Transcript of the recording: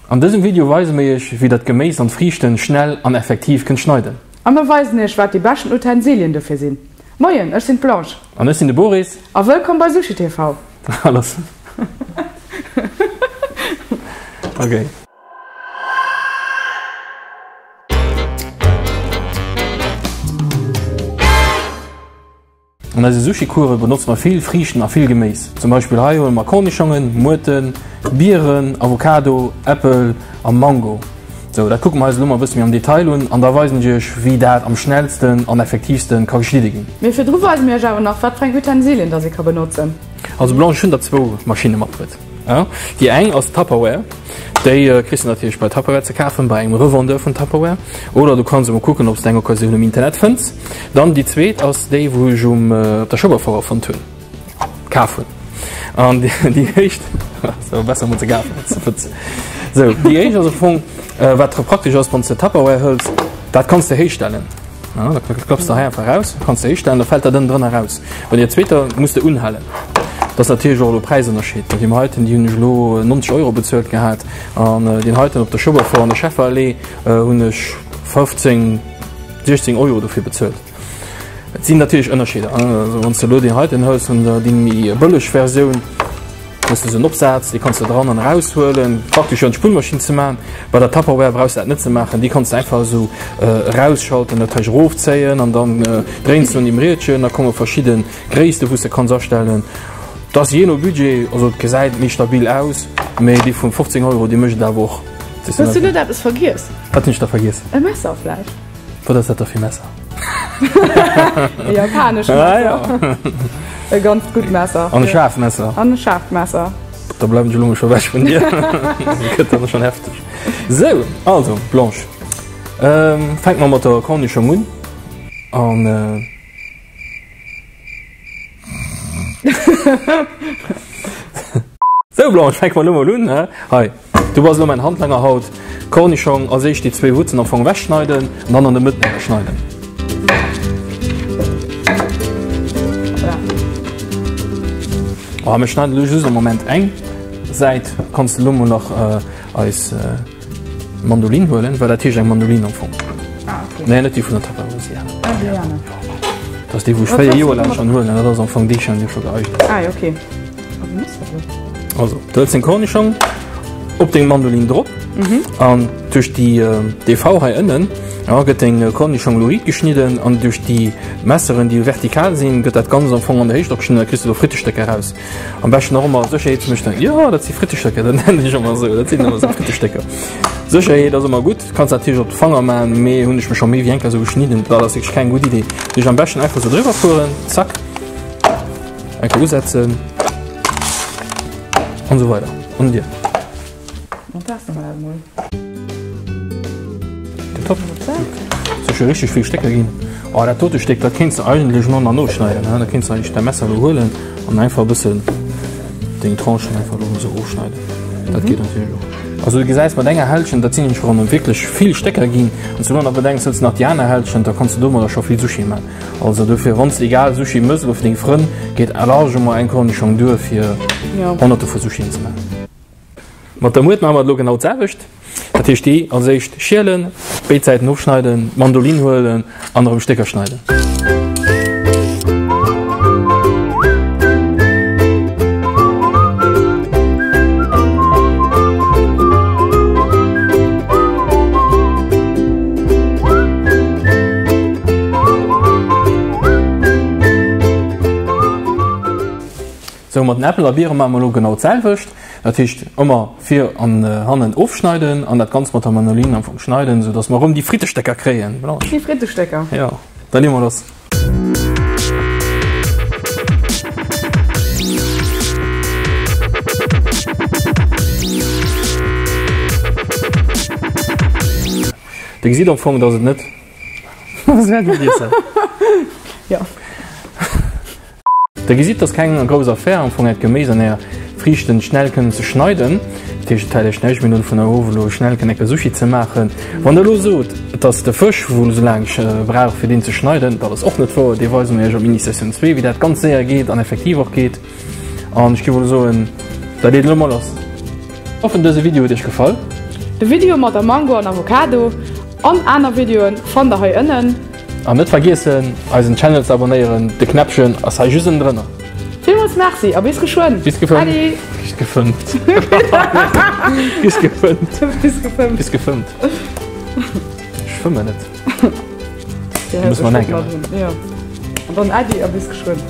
An dësem Video weise mir iech wéi der d'Geméis an d'Friichten schnell an effektiv kënnt schneiden. A mir weisen iech wat déi beschten Utensilien dofir sinn. Moien, ech sinn d'Blanche. An ech sinn de Boris. A wëllkomm bei Sushi TV. A lass. Ok. An eise Sushi-Course benotze mer vill Friichten a vill Geméis. Zum Beispill hei huele mer Kornischongen, Muerten, Bieren, Avocado, Äppel a Mango. Sou, dat kucke mer eis elo mol e bësse méi am Detail un an da weisen ech iech, wéi dat am schnellsten an effektiivste ka geschnidde ginn. Mee virdru weise mir iech awer nach, wat fir eng Utensilien dass ee ka benotzen. Also Blanche, ech hunn der zwou Maschinne matbruet. Déi eng ass Tupperware, déi kriss de natierlech bei Tupperware ze kafen, bei engem Revendeur vun Tupperware, oder du kanns emol kucken, ob s de eng Occasioun um Internet fënns. Dann déi zweet ass déi, wou ech um op der Schueberfouer fonnt hunn, kaf hunn. An déi éischt, sou besser emol ze kafen als ze fëtzen. Sou, déi éischt ass am Fong, wat praktesch ass, wann s de Tupperware hëls, dat kanns de héich stellen. Da klapps de hei einfach eraus, kanns de héich stellen, da fält dat ënnen drënner eraus. Bei der zweeter muss de unhalen. Dat ass natierlech och elo Präisënnerscheed. Bei deem heiten, déi hunn ech elo 90 Euro bezuelt gehat an deen heiten op der Schueberfouer an der Schefferallee hunn ech 15, 16 Euro dofir bezuelt. Et sinn natierlech Ënnerscheeder. Also wann s de elo deen heiten hëls, hunn der déi méi bëlleg Versioun, hues de esou en Opsaz, dee kanns de dran an eraushuelen, praktesch fir an d'Spullmaschinn ze maachen. Bei der Tupperware brauchs de dat net ze maachen, déi kanns de einfach esou erausschalten, dat heisch erofzéien an dann dréins de un deem Riedchen, da komme verschidde Gréisste wou s de kanns astellen. Dat ass jee no Budget, also et gesäit méi stabil aus, mee déi vun 15 Euro déi mécht et awer och. Hues du net eppes vergiess? Wat hunn ech da vergiess? E Messer vläicht? Wat ass dat da fir e Messer? E japanescht Messer. Ah, ja. E ganz gutt Messer. An e schaarft Messer. An e schaarft Messer. Da bleiwen ech elo mol scho wech vun dir. Gëtt dann schon hefteg. Sou, also Blanche, ähm, fänke mer mat der Cornischong un. An äh, Sou Blanche, fänke mer elo mol un, he? Hei, du bass elo mäin Handlanger haut. Cornischong, als éischt déi zwéi Wutzen am Fong ewechschneiden an dann an der Mëtt nach schneiden. Oh, mir schneiden elo just am Moment eng Säit. Kanns de elo mol nach eis Mandolin huelen, well dat heescht eng Mandolin am Fong. Ah, okay. Nee, net déi vun der Tupperware, déi aner. Ah, déi aner. Dat ass déi, wou ech 4 Joer laang schon huelen. Dat ass am Fong déi schon, déi scho geeignet. Ah, okay. Also, du hëls deng Kornischong op deng Mandolin drop mhm. an duerch déi äh, DV hei ënnen ja, gëtt deng Kornischong lo riit geschnidden an duerch déi Messeren, déi vertikal sinn, gëtt dat ganz am Fong an der Héicht opgeschnidden, da kriss du do Frittestécker raus. Am beschten och ëmmer Sécherheetsmëschter. Ja, dat si Frittestécker, dat nennen ech ëmmer esou, dat sinn ëmmer esou Frittestécker. Sécherheet ass ëmmer gutt, kanns natierlech op de Fanger man, mee hunn ech mech scho méi wéi eng Kéier esou geschnidden, dat ass wierklech keng gutt Idee. Duerch am beschten einfach esou driwwer fueren, zack. Enke usetzen an esou weider. Un dir. Top. Sech jo richteg vill Stécker ginn. Oh, dat dote Stéck, dat kéints de eigentlech no an noschneiden. Da kéints de eigentlech däi Messer elo huelen an einfach e bëssen deng Tranchen einfach elo esou ofschneiden. Dat geet natierlech och. Also du gesäis mat enger Hälschent, dat sinn nämlech schonn wierklech vill Stécker ginn. Wann s du elo nach bedenks, hëls nach déi aner Hälschent, da kanns du domadder scho vill Sushi man. Also dofir wanns de egal Sushi mëss oder fir deng Frënn geet largement eng Cornichong duer fir honnerte vu Sushien ze maachen. Mat der Muert maache mer et elo genau d'selwecht. Dat heescht déi als éischt schielen, béid Säiten ofschneiden, d'Mandolinn huelen an erëm Stécker schneiden. Sou, mat den Äppel a Biere maache mer elo genau d'selwecht. Dat heescht ëmmer vir an hannen ofschneiden an dat Ganzt mat der Mandoline am Fong schneiden, sou dass mer erëm déi Frittestécker kréien. Déi Frittestécker. Jo, da leeë mer lass. Dir gesitt am Fong, dass et net. Jo. Der gesitt, dass keng grouss Affär am Fong äert Geméis an är Friichten schnell kënnen ze schneiden. Dat heescht, et hält iech näischt méi dovun of, elo schnell kënnen enke Sushi ze maachen. Wann der elo sot, et ass de Fësch, wou esou laang brauch fir deen ze schneiden, dat ass och net wouer. Dee weise mir iech op Mini-Session 2, wéi dat ganz séier geet an effektiv och geet. An ech géif elo soen, dat deet elo mol lass. Hoffen dëse Video huet iech gefall. De Video mat der Mango an Avocado an aner Videoen fannt der hei ënnen. An net vergiessen eisen Channel ze abonnéieren, de Knäppchen ass hei just ënnendrënner. Villmools Merci a bis geschwënn. Bis gefëmmt. Adi. Bis gefëmmt. Bis gefëmmt. Bis gefëmmt. Bis gefëmmt. Ech fëmmen net. Ja, Muss man enke. Ja. An dann Äddi a bis geschwënn.